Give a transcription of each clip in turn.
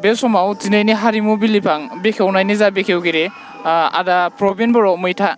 बे समाव दिनैनि हारिमु बिलिफां बेखेवनायनि जा बेखेवगिरि आदा प्रबिन बर' मैथा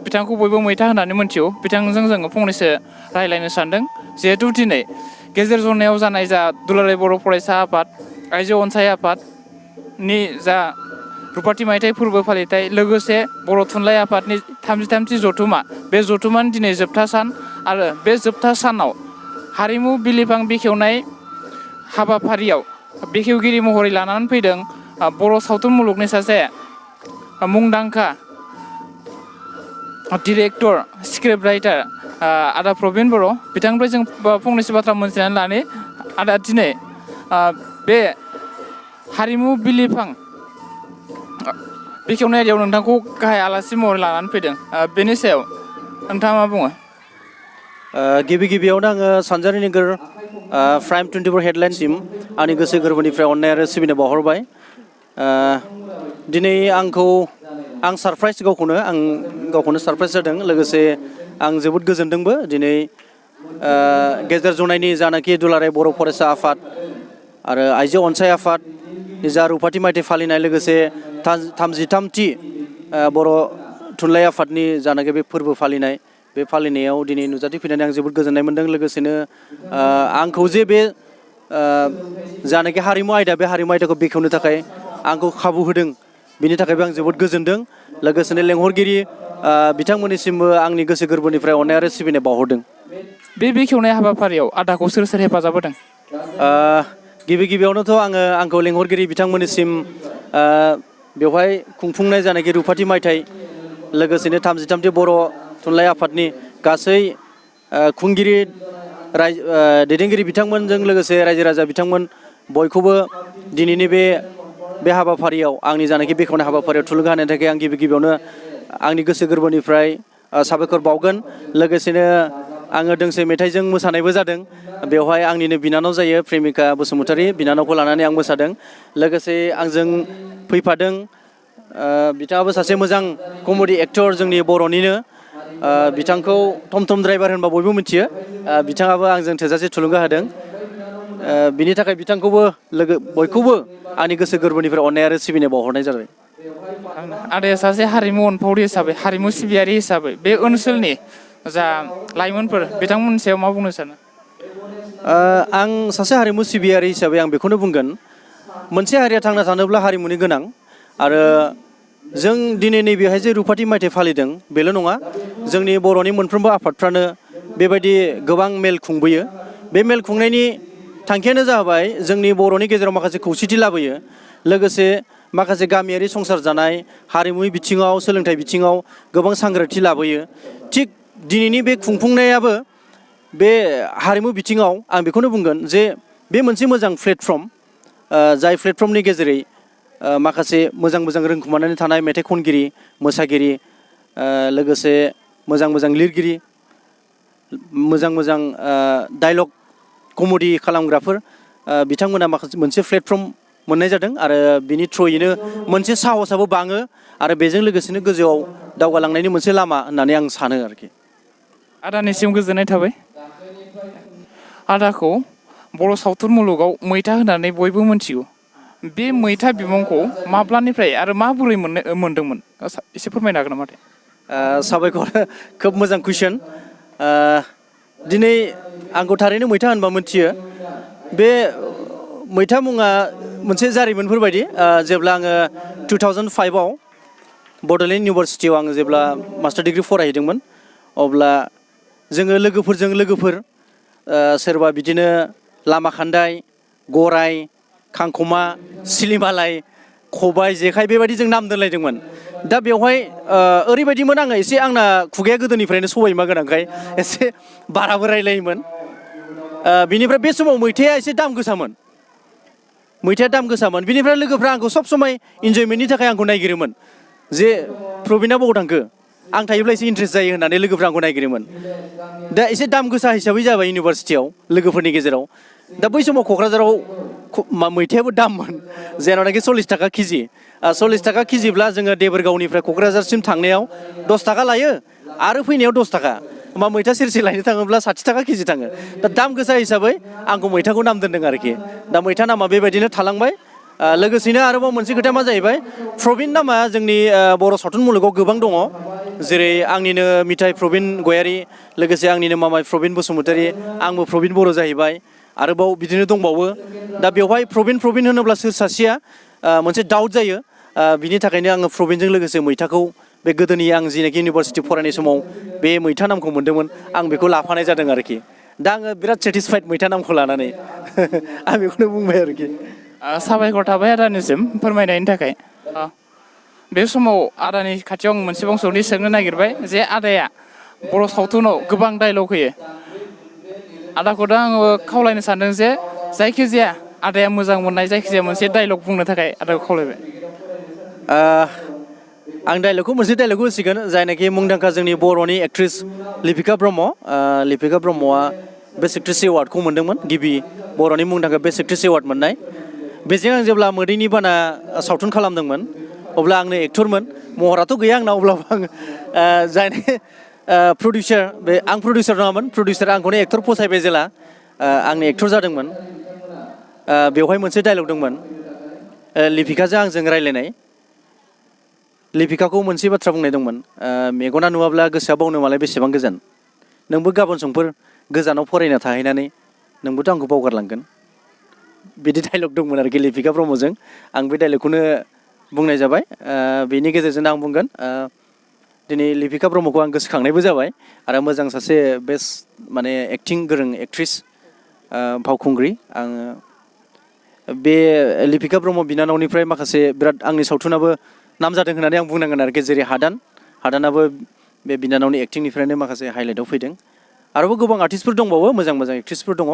बिथांखौ बयबो मैथा होननानै मोनथियो बिथांजों जोङो फंनैसो रायज्लायनो सानदों जिहेथु दिनै गेजेर जनायाव जानाय जा दुलाराय बर' फरायसा आफाद आइजो अनसाय आफादनि जा रुपाथि मायथाइ फोरबो फालिथाय लोगोसे बर' थुनलाइ आफादनि 33थि जथुमा बे जथुमानि दिनै जोबथा सान आरो बे जोबथा सानाव हारिमु बिलिफां बेखेवनाय हाबाफारियाव बेखेवगिरि महरै लानानै फैदों बर' सावथुन मुलुगनि सासे मुंदांखा डिरेक्टर स्क्रिप्ट राइटार आदा प्रबिन बर' बिथांनिफ्राय जों फंनैसो बाथ्रा मोनथिनानै लानो आदा दिनै बे हारिमु बिलिफां बेखेवनाय आयदायाव नोंथांखौ गाहाय आलासि महरै लानानै फैदों बेनि सायाव नोंथाङा मा बुङो? गिबि गिबियावनो आङो सानजारि नोगोर प्राइम 24 हेडलाइनसिम आंनि गोसो गोरबोनिफ्राय अननाय आरो सिबिनाय बावहरबाय। दिनै आं सारप्राइज गावखौनो सारप्राइज जादों लोगोसे आं जोबोद गोजोनदोंबो दिनै गेजेर जनायनि जानाखि दुलाराय बर' फरायसा आफाद आरो आइजो अनसाय आफादनि जा रुपाथि मायथाइ फालिनाय लोगोसे 33थि बर' थुनलाइ आफादनि जानाखि बे फोरबो फालिनाय बे फालिनायाव दिनै नुजाथिफैनानै आं जोबोद गोजोननाय मोनदों लोगोसेनो आंखौ जे बे जानाखि हारिमु आयदा बे हारिमु आयदाखौ बेखेवनो थाखाय आंखौ खाबु होदों बिनि थाखायबो आं जोबोद गोजोनदों लोगोसेनो लेंहरगिरि बिथांमोननिसिमबो आंनि गोसो गोरबोनिफ्राय अननाय आरो सिबिनाय बावहरदों। बे बेखेवनाय हाबाफारियाव आदाखौ सोर सोर हेफाजाब होदों? गिबि गिबियावनोथ' आंखौ लेंहरगिरि बिथांमोननिसिम बेवहाय खुंफुंनाय जानाखि रुपाथि मायथाइ लोगोसेनो 33थि बर' थुनलाइ आफादनि गासै खुंगिरि दैदेनगिरि बिथांमोनजों लोगोसे रायजो राजा बिथांमोन बयखौबो दिनैनि बे हाबाफारियाव आंनि जानाखि बेखेवनाय हाबाफारियाव थुलुंगा होनायनि थाखाय आं गिबि गिबियावनो आंनि गोसो गोरबोनिफ्राय साबायखर बावगोन। लोगोसेनो आङो दोंसे मेथाइजों मोसानायबो जादों बेवहाय आंनिनो बिनानाव जायो प्रेमिका बसुमतारी बिनानावखौ लानानै आं मोसादों लोगोसे आंजों फैफादों बिथाङाबो सासे मोजां कमेडि एक्टर जोंनि बर'निनो बिथांखौ टम टम ड्राइभार होनबा बयबो मिथियो बिथाङाबो आंजों थोजासे थुलुंगा होदों बिनि थाखाय बिथांखौबो बयखौबो आंनि गोसो गोरबोनिफ्राय अननाय आरो सिबिनाय बावहरनाय जाबाय। आदाया सासे हारिमु अनफावरि हिसाबै हारिमु सिबियारि हिसाबै बे ओनसोलनि जा लाइमोनफोर बिथांमोननि सायाव मा बुंनो सानो? आं सासे हारिमु सिबियारि हिसाबै आं बेखौनो बुंगोन मोनसे हारिया थांना थानोब्ला हारिमुनि गोनां आरो जों दिनै नैबेहाय जे रुपाथि मायथाइ फालिदों बेल' नङा जोंनि बर'नि मोनफ्रोमबो आफादफ्रानो बेबायदि गोबां मेल खुंबोयो बे मेल खुंनायनि थांखियानो जाबाय जोंनि बर'नि गेजेराव माखासे खौसेथि लाबोयो लोगोसे माखासे गामियारि संसार जानाय हारिमुनि बिथिङाव सोलोंथाइ बिथिङाव गोबां सांग्रांथि लाबोयो थिग दिनैनि बे खुंफुंनायाबो बे हारिमु बिथिङाव आं बेखौनो बुंगोन जे बे मोनसे मोजां प्लेटफर्म जाय प्लेटफर्मनि गेजेरै माखासे मोजां मोजां रोंखुमानानै थानाय मेथाइ खनगिरि मोसागिरि लोगोसे मोजां मोजां लिरगिरि मोजां मोजां डायलग कमेडि खालामग्राफोर बिथांमोना माखासे मोनसे प्लेटफर्म मोननाय जादों आरो बिनि थ्रुयैनो मोनसे साहसआबो बाङो आरो बेजों लोगोसेनो गोजौआव दावगालांनायनि मोनसे लामा होननानै आं सानो आरोखि। आदानिसिम गोजोननाय थाबाय। आदाखौ बर' सावथुन मुलुगाव मैथा होननानै बयबो मोनथिगौ बे मैथा बिमुंखौ माब्लानिफ्राय आरो माबोरै मोनदोंमोन एसे फोरमायनो हागोन नामा? साबायखर खोब मोजां कुइसन दिनै आंखौ थारैनो मैथा होनबा मोनथियो बे मैथा मुङा मोनसे जारिमिनफोर बायदि जेब्ला आङो 2005आव बड'लेण्ड इउनिभारसिटियाव आङो जेब्ला मास्टार डिग्रि फरायहैदोंमोन अब्ला जोङो लोगोफोर सोरबा बिदिनो लामा खान्दाय गराय खांख'मा सिलिमालाय खबाइ जेखाइ बेबायदि जों नाम दोनलायदोंमोन दा बेवहाय ओरैबायदिमोन आङो एसे आंना खुगाया गोदोनिफ्रायनो सबायमा गोनांखाय एसे बाराबो रायलायोमोन बिनिफ्राय बे समाव मैथाया एसे दाम गोसामोन बिनिफ्राय लोगोफ्रा आंखौ सब समाय इन्जयमेन्टनि थाखाय आंखौ नायगिरोमोन जे प्रबिना बबाव थांखो आं थायोब्ला एसे इन्ट्रेस्ट जायो होननानै लोगोफ्रा आंखौ नायगिरोमोन दा एसे दाम गोसा हिसाबै जाबाय इउनिभारसिटियाव लोगोफोरनि गेजेराव दा बै समाव क'क्राझाराव मैथायाबो दाममोन जेरावनाखि 40 थाखा केजि 40 थाखा केजिब्ला जोङो देबोरगावनिफ्राय क'क्राझारसिम थांनायाव 10 थाखा लायो आरो फैनायाव 10 थाखा होमबा मैथा सेरसे लायनो थाङोब्ला 60 थाखा केजि थाङो दा दाम गोसा हिसाबै आंखौ मैथाखौ नाम दोनदों आरोखि दा मैथा नामा बेबायदिनो थालांबाय लोगोसेनो आरोबाव मोनसे खोथाया मा जाहैबाय प्रबिन नामा जोंनि बर' सावथुन मुलुगाव गोबां दङ जेरै आंनिनो मिथाइ प्रबिन गयारि लोगोसे आंनिनो मामाय प्रबिन बसुमतारी आंबो प्रबिन बर' जाहैबाय आरोबाव बिदिनो दंबावो दा बेवहाय प्रबिन होनोब्ला सोर सासेया मोनसे डाउट जायो बिनि थाखायनो आङो प्रबिनजों लोगोसे मैथाखौ बे गोदोनि आं जिनाखि इउनिभारसिटि फरायनाय समाव बे मैथा नामखौ मोन्दोंमोन आं बेखौ लाफानाय जादों आरोखि दा आङो बिराद सेटिसफाइड मैथा नामखौ लानानै आं बेखौनो बुंबाय आरोखि साबायखर थाबाय आदानिसिम फोरमायनायनि थाखाय बे समाव आदानि खाथियाव आं मोनसे बांसौनि सोंनो नागिरबाय जे आदाया बर' सावथुनाव गोबां डायलग होयो आदाखौ दा आङो खावलायनो सानदों जे जायखिजाया आदाया मोजां मोननाय जायखिजाया मोनसे डायलग बुंनो थाखाय आदाखौ खावलायबाय आं डायलगखौ मोनसे डायलगखौ होसिगोन जायनाखि मुंदांखा जोंनि बर'नि एक्ट्रिस लिपिका ब्रह्मआ बेस्ट एक्ट्रिस एवार्डखौ मोन्दोंमोन गिबि बर'नि मुंदांखा बेस्ट एक्ट्रिस एवार्ड मोननाय बेजों आं जेब्ला मोदैनि बाना सावथुन खालामदोंमोन अब्ला आंनो एक्टरमोन महराथ' गैया आंनाव अब्लाबो आं जायनि प्रडिउसार बे आं प्रडिउसार नङामोन प्रडिउसारा आंखौनो एक्टर फसायबाय जेला आंनि एक्टर जादोंमोन बेवहाय मोनसे डायलग दंमोन लिपिकाजों आंजों रायज्लायनाय लिपिकाखौ मोनसे बाथ्रा बुंनाय दंमोन मेगना नुवाब्ला गोसोआ बावनो मालाय बेसेबां गोजान नोंबो गाबोन समफोर गोजानाव फरायना थाहैनानै नोंबोथ' आंखौ बावगारलांगोन बिदि डायलग दंमोन आरोखि लिपिका ब्रह्मजों आं बे डायलगखौनो बुंनाय जाबाय बेनि गेजेरजों आं बुंगोन दिनै लिपिका ब्रह्मखौ आं गोसोखांनायबो जाबाय आरो मोजां सासे बेस्ट माने एक्टिं गोरों एक्ट्रिस फावखुंग्रि आङो बे लिपिका ब्रह्म बिनानावनिफ्राय माखासे बिराद आंनि सावथुनाबो नाम जादों होननानै आं बुंनांगोन आरोखि जेरै हादानाबो बे बिनानावनि एक्टिंनिफ्रायनो माखासे हाइलाइटआव फैदों आरोबाव गोबां आर्टिस्टफोर दंबावो मोजां एक्ट्रिसफोर दङ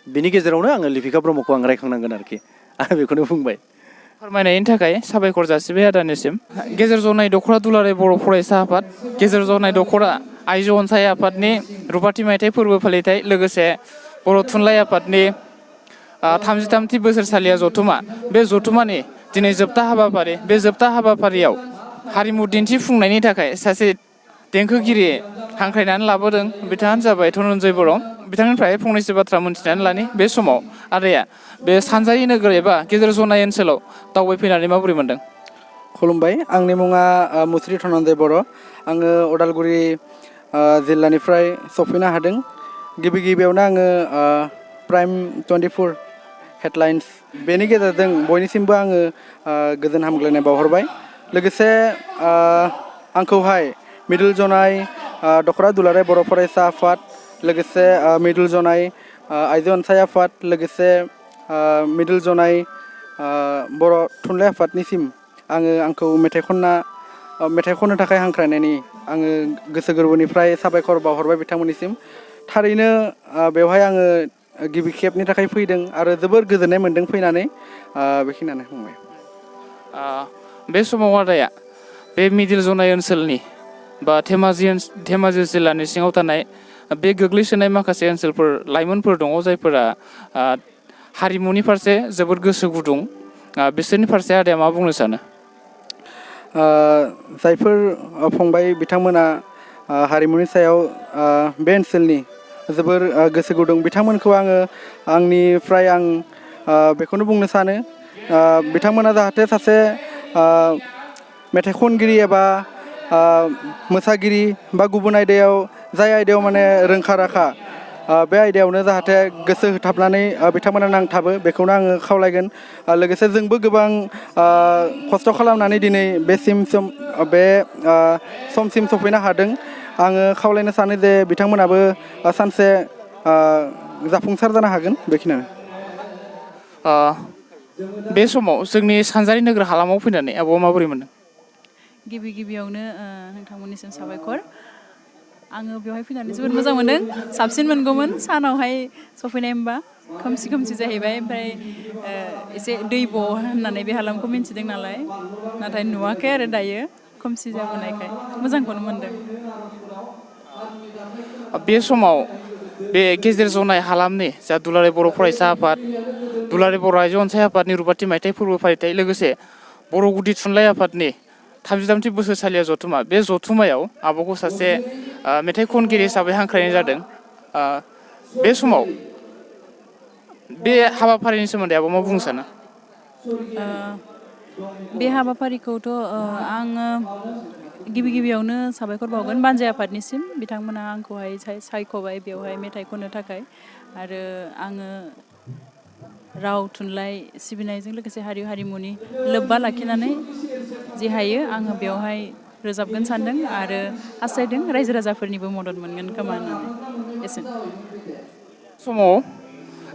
बिनि गेजेरावनो आङो लिपिका ब्रह्मखौ आं रायखांनांगोन आरोखि आं बेखौनो बुंबाय फोरमायनायनि थाखाय साबायखर जासिबाय आदानिसिम गेजेर जनाय दख'रा दुलाराय बर' फरायसा आफाद गेजेर जनाय दख'रा आइजो अनसाय आफादनि रुपाथि मायथाइ फोरबो फालिथाय लोगोसे बर' थुनलाइ आफादनि 33थि बोसोरसालिया जथुमा बे जथुमानि दिनै जोबथा हाबाफारि बे जोबथा हाबाफारियाव हारिमु दिन्थिफुंनायनि थाखाय सासे देंखोगिरि हांख्रायनानै लाबोदों बिथाङानो जाबाय दhananjoy बर' बिथांनिफ्राय फंनैसो बाथ्रा मोन्थिनानै लानि बे समाव आदाया बे सानजारि नोगोर एबा गेजेर जनाय ओनसोलाव दावबायफैनानै माबोरै मोनदों खुलुमबाय आंनि मुङा मुस्रि दhananjoy बर' आङो उदालगुरि जिल्लानिफ्राय सफैनो हादों गिबियावनो आङो प्राइम 24 हेडलाइन्स बेनि गेजेरजों बयनिसिमबो आङो गोजोन हामग्लायनाय बावहरबाय लोगोसे आंखौहाय मिडल जनाय दख'रा दुलाराय बर' फरायसा आफाद लोगोसे मिडल जनाय आइजो अनसाय आफाद लोगोसे मिडल जनाय बर' थुनलाइ आफादनिसिम आंखौ मेथाइ खननो थाखाय हांख्रायनायनि आङो गोसो गोरबोनिफ्राय साबायखर बावहरबाय बिथांमोननिसिम थारैनो बेवहाय आङो गिबि खेबनि थाखाय फैदों आरो जोबोर गोजोननाय मोन्दों फैनानै बेखिनियानो बुंबाय बे समाव आदाया बे मिडिल जनाय ओनसोलनि बा धेमाजि जिल्लानि सिङाव थानाय बे गोग्लैसोनाय माखासे ओनसोलफोर लाइमोनफोर दङ जायफोरा हारिमुनि फारसे जोबोद गोसो गुदुं बिसोरनि फारसे आदाया मा बुंनो सानो जायफोर फंबाय बिथांमोना हारिमुनि सायाव बे ओनसोलनि जोबोर गोसो गुदुं बिथांमोनखौ आंनिफ्राय आं बेखौनो बुंनो सानो बिथांमोना जाहाथे सासे मेथाइ खनगिरि एबा मोसागिरि बा गुबुन आयदायाव जाय आयदायाव माने रोंखा राखा बे आयदायावनो जाहाथे गोसो होथाबनानै बिथांमोना नांथाबो बेखौनो आङो खावलायगोन लोगोसे जोंबो गोबां खस्थ' खालामनानै दिनै बे समसिम सफैनो हादों आङो खावलायनो सानो जे बिथांमोनाबो सानसे जाफुंसार जानो हागोन बेखिनियानो बे समाव जोंनि सानजारि नोगोर हालामाव फैनानै आब'आ माबोरै मोनदों गिबियावनो नोंथांमोननिसिम साबायखर आङो बेवहाय फैनानै जोबोद मोजां मोनदों साबसिन मोनगौमोन सानावहाय सफैनाय होमबा खोमसि जाहैबाय ओमफ्राय एसे दैब' होननानै बे हालामखौ मिन्थिदों नालाय नाथाय नुवाखै आरो दायो खोमसि जाबोनायखाय मोजांखौनो मोनदों बे समाव बे गेजेर जनाय हालामनि जा दुलाराय बर' फरायसा आफाद दुलाराय बर' आइजो अनसाय आफादनि रुपाथि मायथाइ फोरबो फालिथाय लोगोसे बर' गुदि थुनलाइ आफादनि 33थि बोसोरसालिया जथुमा बे जथुमायाव आब'खौ सासे मेथाइ खनगिरि हिसाबै हांख्रायनाय जादों बे समाव बे हाबाफारिनि सोमोन्दै आब'आ मा बुंनो सानो बे हाबाफारिखौथ' आङो गिबियावनो साबायखर बावगोन बानजाय आफादनिसिम बिथांमोना आंखौहाय सायख'बाय बेवहाय मेथाइ खननो थाखाय आरो आङो राव थुनलाइ सिबिनायजों लोगोसे हारिमुनि लोब्बा लाखिनानै जि हायो आङो बेवहाय रोजाबगोन सानदों आरो हास्थायदों रायजो राजाफोरनिबो मदद मोनगोन खोमा होननानै एसेनो समाव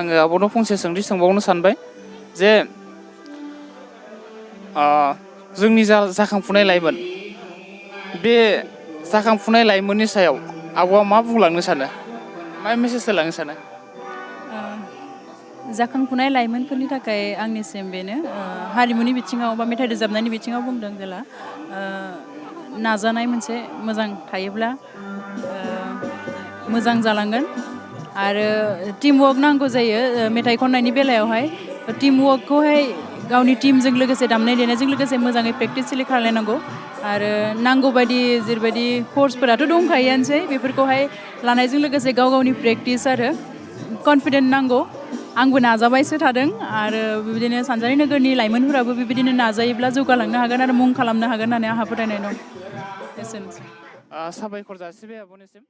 आङो आब'नाव फंसे सोंथि सोंबावनो सानबाय जे जोंनि जाखांफुनाय लाइमोन बे जाखांफुनाय लाइमोननि सायाव आब'आ मा बुंलांनो सानो मा मेसेज होलांनो सानो जाखांफुनाय लाइमोनफोरनि थाखाय आंनिसिम बेनो हारिमुनि बिथिङाव बा मेथाइ रोजाबनायनि बिथिङाव बुंदों जेला नाजानाय मोनसे मोजां थायोब्ला मोजां जालांगोन आरो टिमवर्क नांगौ जायो मेथाइ खननायनि बेलायावहाय टिमवर्कखौहाय गावनि टिमजों लोगोसे दामनाय देनायजों लोगोसे मोजाङै प्रेक्टिसलि खालायनांगौ आरो नांगौ बायदि जेरैबायदि कर्सफोराथ' दंखायोआनोसै बेफोरखौहाय लानायजों लोगोसे गाव गावनि प्रेक्टिस आरो कनफिडेन्ट नांगौ आंबो नाजाबायसो थादों आरो बेबायदिनो सानजारि नोगोरनि लाइमोनफोराबो बेबायदिनो नाजायोब्ला जौगालांनो हागोन आरो मुं खालामनो हागोन होननानै आंहा फोथायनाय दं एसेनोसै साबायखर जासिबाय आब'निसिम